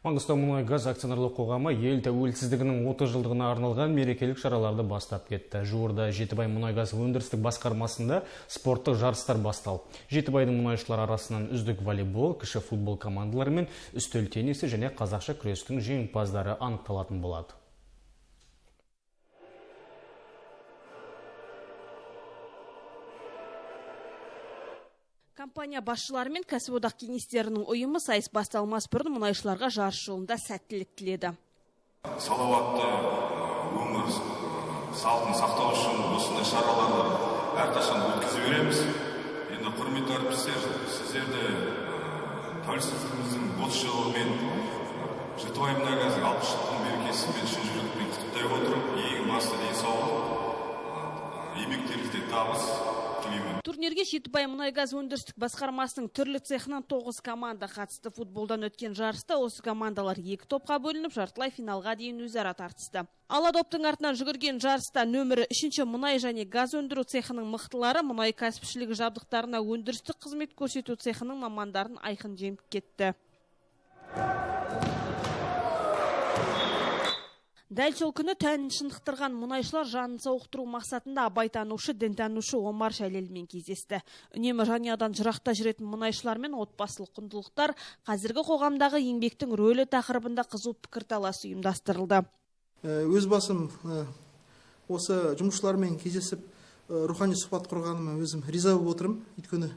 Маңғыстау мұнай-газ акционерлік қоғамы ел тәуелсіздігінің 30 жылдығына арналған мерекелік шараларды бастап кетті. Жуырда Жетібай мұнай-газ өндірістік басқармасында спорттық жарыстар басталды. Жетібайдың мұнайшылар арасынан үздік волейбол, кіші футбол командалары мен үстел теннисі және қазақша күрестің жеңімпаздары анықталатын болады. Компания басшылары мен кәсіподақ кеңестерінің ұйымы сайыс басталмас бұрын мұнайшыларға жарыс жолында сәттілік тіледі. Салауатты өмір салтын сақтау үшін осындай шараларды әрқашан өткізе береміз. Енді құрметті әріптестер, сіздерді тәуелсіздігіміздің 30 жылдығымен, Жетібай мұнайгазының 60 жылдық мерекесімен шын жүректен құттықтай отырып, ең басты денсаулық, еңбектеріңізде табыс тілеймін. Турнирге Жетібай мұнайгаз өндірістік басқармасының түрлі цехынан 9 команда қатысты. Футболдан өткен жарыста осы командалар екі топқа бөлініп, жартылай финалға дейін өзара тартысты. Ала доптың артынан жүгірген жарыста нөмірі 3-ші мұнай және газ өндіру цехының мықтылары мұнай кәсіпшілігі жабдықтарына өндірістік қызмет көрсету цехының мамандарын айқын жеңіп кетті. Дәл сол күні тәнін шынықтырған мұнайшылар жанын сауықтыру мақсатында абайтанушы, дінтанушы Омар Жәлелмен кездесті. Үнемі жанұядан жырақта жүретін мұнайшылармен отбасылық құндылықтар, қазіргі қоғамдағы еңбектің рөлі тақырыбында қызу пікірталас ұйымдастырылды. Өз басым осы жұмысшылармен кездесіп, рухани сұхбат құрғаныма өзім риза болып отырмын. Өйткені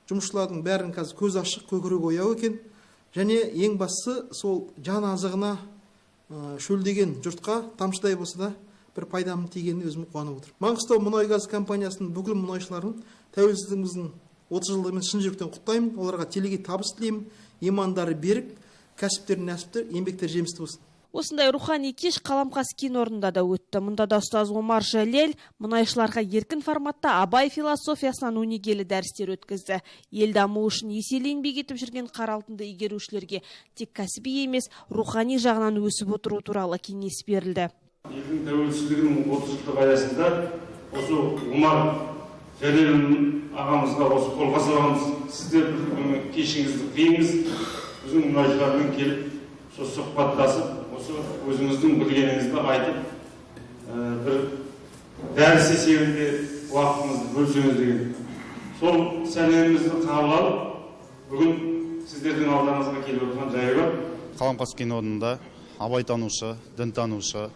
жұмысшылардың бәрінің қазір көзі ашық, көкірегі ояу екен. Және ең бастысы сол жан азығына шөлдеген жұртқа тамшыдай болса да бір пайдамын тигеніне өзім қуанып отырмын. Маңғыстау мұнай-газ компаниясының бүкіл мұнайшыларын тәуелсіздігіміздің 30 жылдығымен шын жүректен құттықтаймын. Оларға телегей табыс тілеймін. Имандары берік, кәсіптері нәсіпті, еңбектері жемісті болсын. Осындай рухани кеш Қаламқас кен орнында да өтті. Мұнда да ұстаз Омар Жәлел мұнайшыларға еркін форматта Абай философиясынан өнегелі дәрістер өткізді. Ел дамуы үшін еселі еңбек етіп жүрген қара алтынды игерушілерге тек кәсіби емес, рухани жағынан өсіп отыру туралы кеңес берілді. Елдің тәуелсіздігінің 30 жылдық аясында осы Омар Жәлел ағамызға осы қолға саламыз. Сіздер біздің кешіңізді қиыңыз, біздің мұнайшылармен келіп сол сұхбаттасып, осы өзіңіздің білгеніңізді айтып, бір дәріс есебінде уақытыңызды бөлсеңіз деген. Сол сәлемімізді қабыл алып, бүгін сіздердің алдарыңызға келіп отырған жайы бар. Қаламқас кен орнында абайтанушы, дінтанушы,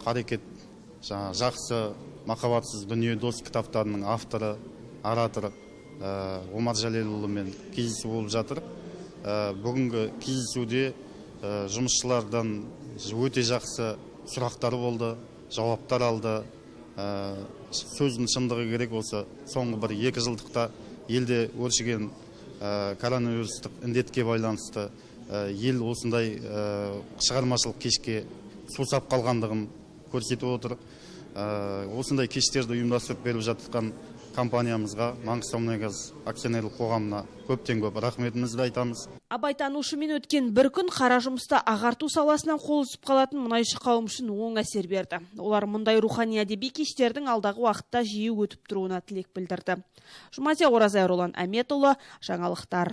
қарекет, жақсы, махаббатсыз дүние дос кітаптарының авторы, ораторы Омар Жәлелұлымен кездесу болып жатыр. Бүгінгі кездесуде жұмысшылардан өте жақсы сұрақтар болды, жауаптар алды. Сөздің шындығы керек, осы соңғы бір 2 жылдықта елде өршіген коронавирустық індетке байланысты ел осындай шығармашылық кешке сусап қалғандығын көрсетіп отыр. Осындай кештерді ұйымдастырып беріп жатқан компаниямызға, Маңғыстау мұнайгаз акционерлік қоғамына көптен көп рахметімізді айтамыз. Абайтанушымен өткен бір күн қара жұмыста ағарту саласынан қол үзіп қалатын мұнайшы қауым үшін оң әсер берді. Олар мұндай рухани әдеби кештердің алдағы уақытта жиі өтіп тұруына тілек білдірді. Жұмазия Оразай, Ролан Әметұлы, жаңалықтар.